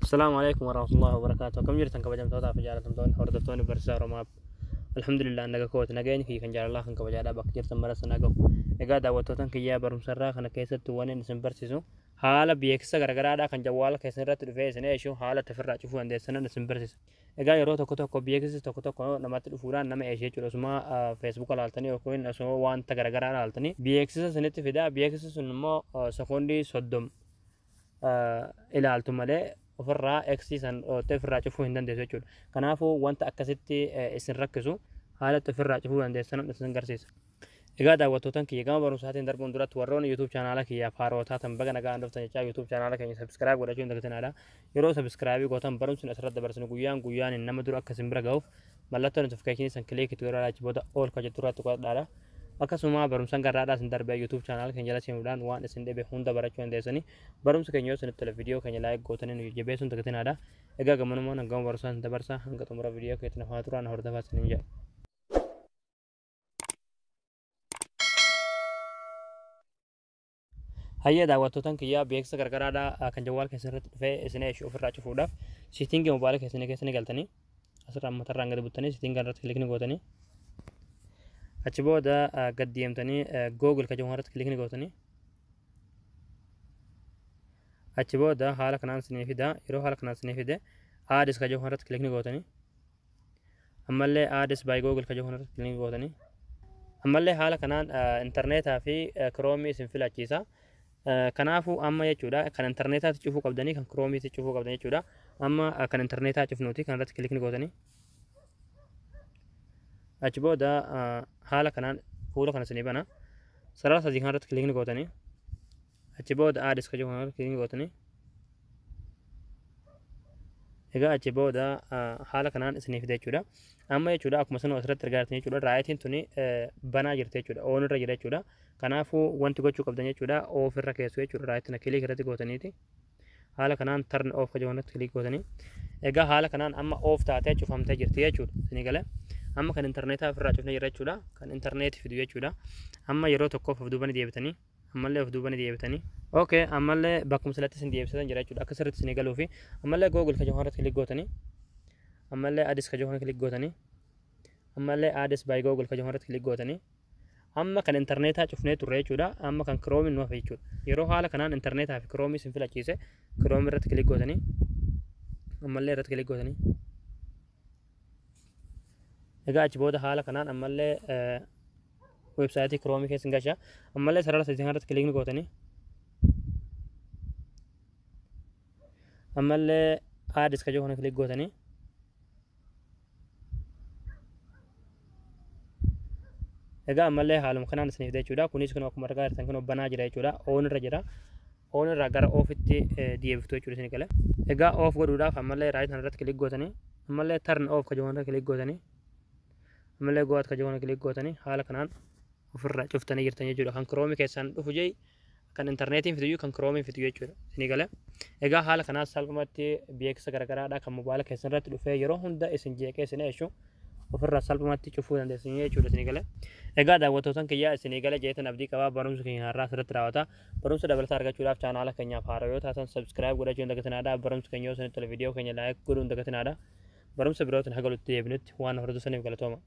Assalaamu alaikum warahmatullahi wabarakatuh. Akkam jirtan kabajamtootaa fi jaalatamtoonni hordoftoonni Barsiisaa Oromoo App. Alhamdulillah, naga kooti. Nageenyi kiyya kan jaalalaa kan kabajaadhaa bakka jirtan mara sana gahu. Egaa daawwattootan kiyyaa, barumsarraa kana keessatti wanni isin barsiisu haala beeksisa garagaraadhaa kan jawwaala keessan irratti dhufee isin eeshu haala itti ofirraa cufuu dandeessanan isin barsiisa. Egaa yeroo tokko tokko beeksisi tokko tokko namatti dhufuudhaan nama eeshe jechuudha. Osuma Facebooka laaltanii yookiin osuma wanta garagaraa laaltanii beeksisa isinitti fida. Beeksisi sun immoo sekoondii 30 ilaaltu malee ofirraa X san dhoottee ofirraa cufuu hin dandeessu jechuudha. Kanaafuu wanta akkasitti isin rakkisu haala itti ofirraa cufuu dandeessan isin agarsiisa. Egaa daawwattootan kiyya, gama barumsaatiin darbuun duratti warroonni YouTube chaanaala kiyyaaf haaroo taatan baga nagaan dhuftan jechaa, YouTube chaanaala keenya subscribe godhachuu hin dagatinaa. Yeroo subscribe gootan barumsi asirratti dabarsinu guyyaan guyyaan nama dura akka isin bira gahuuf mallattoo notification san click itti godhaa, achi booda all ka jettu irratti godhadhaadha. Akkasuma barumsan garraadhaa isin darbee YouTube chaanaala keenya jala seenuudhaan waan isin dhibe hunda barachuu dandeessanii. Barumsa keenya yoo isinitti tole viidiyoo keenya like gootanii nu jajjabeessuun hin dagatinaadha. Egaa gamanumaan hangama barumsaa isin dabarsa, hanga xumura viidiyoo keetti na faana turaa, na hordofaa isiniin jedha. Hayyee daawwattootan kiyyaa, beeksisa gargaraadhaa kan jawwaal keessan irratti dhufee isin eeshu ofirraa cufuudhaaf settingii mobaayila keessanii keessa ni galtanii, asirraa matarraan gadi buttanii settingii irratti click ni gootanii, achi booda gad deemtanii Google ka jedhamu irratti click ni gootanii, achi booda haala kanaan isinii fida. Yeroo haala kanaan isinii fide ads ka jedhamu irratti click ni gootanii, ammallee ads by Google ka jedhamu irratti click ni gootanii, ammallee haala kanaan intarneetaa fi Chromeii isin filachiisa. Kanaafuu amma jechuudha kan intarneetaatti cufuu qabdanii, kan Chromeiitti cufuu qabdan jechuudha. Amma kan intarneetaa cufnuuti kan irratti click ni gootanii, achi booda haala kanaan fuula kana isinii bana. Sarara sadii kan irratti click ni gootanii, achi booda ads ka jedhamu irratti click ni gootanii. Egaa achi booda haala kanaan isinii fida jechuudha. Amma jechuudha akkuma isin asirratti argaa jirtan jechuudha, rightiin tuni banaa jirti jechuudha. On irra jira jechuudha. Kanaafuu wanti gochuu qabdan jechuudha off irra keessu jechuudha. Rightiin click irratti gootaniiti. Haala kanaan turn off ka jedhamu irratti click gootanii. Egaa haala kanaan amma off taatee cufamtee jirti jechuudha. Isinii galee, amma kan intarneetaa ofirraa cufnee jira jechuudha. Kan intarneetii fidu jechuudha. Amma yeroo tokkoof of duuba ni deebitanii. Ammallee of duuba ni deebitanii. Okay, ammallee bakkuma silatti isin deebisatan jira jechuudha. Akka sirriitti isinii galuu fi ammallee Google ka jedhamu irratti click gootanii, ammallee ads ka jedhamu click gootanii, ammallee ads by Google ka jedhamu irratti click gootanii, amma kan intarneetaa cufnee turre jechuudha. Amma kan Chromeii nu hafe jechuudha. Yeroo haala kanaan intarneetaa fi Chromeii isin filachiise Chromeii irratti click gootanii, ammallee irratti click gootanii. Egaa achi booda haala kanaan ammallee weebsaayitii Chromeii keessa hin gasha. Ammallee sarara sadii irratti click ni gootanii. Ammallee ads ka jedhu kana click gootanii. Egaa ammallee haaluma kanaan isiniif jechuudha. Kunis kun akkuma argaa jirtan kun banaa jira jechuudha. On irra jira. On irraa gara offitti deebiftu jechuudha isin gale. Egaa off godhuudhaaf ammallee right irratti click gootanii, ammallee turn off ka jedhu irratti click gootanii, ammallee go ka jedhu click gootanii, haala kanaan ofirraa cuftanii jirtan jechuudha. Kan Chromeii keessaan dhufu jee kan intarneetiin fidu, kan Chromeii fidu jechuudha. Isinii gale. Egaa haala kanaan salphumatti beeksisa garagaraadha kan mobaayila keessan irratti dhufee yeroo hunda isin jeeqee isin eeshu ofirraa salphumatti cufuu dandeessanii jechuudha isinii gale. Egaa daawwattootan kiyyaa, isinii gale jeetan abdii qabaa. Barumsa keenya har'aa asirratti raawwata. Barumsa dabalataa argachuudhaaf chaanaala keenyaaf haaraa yoo taatan subscribe godhachuu hin dagatinaadha. Barumsa keenya yoo isinitti tole viidiyoo keenya like godhuu hin dagatinaadha. Barumsa birootiin haga walitti deebinutti waan hordoftaniif galatooma.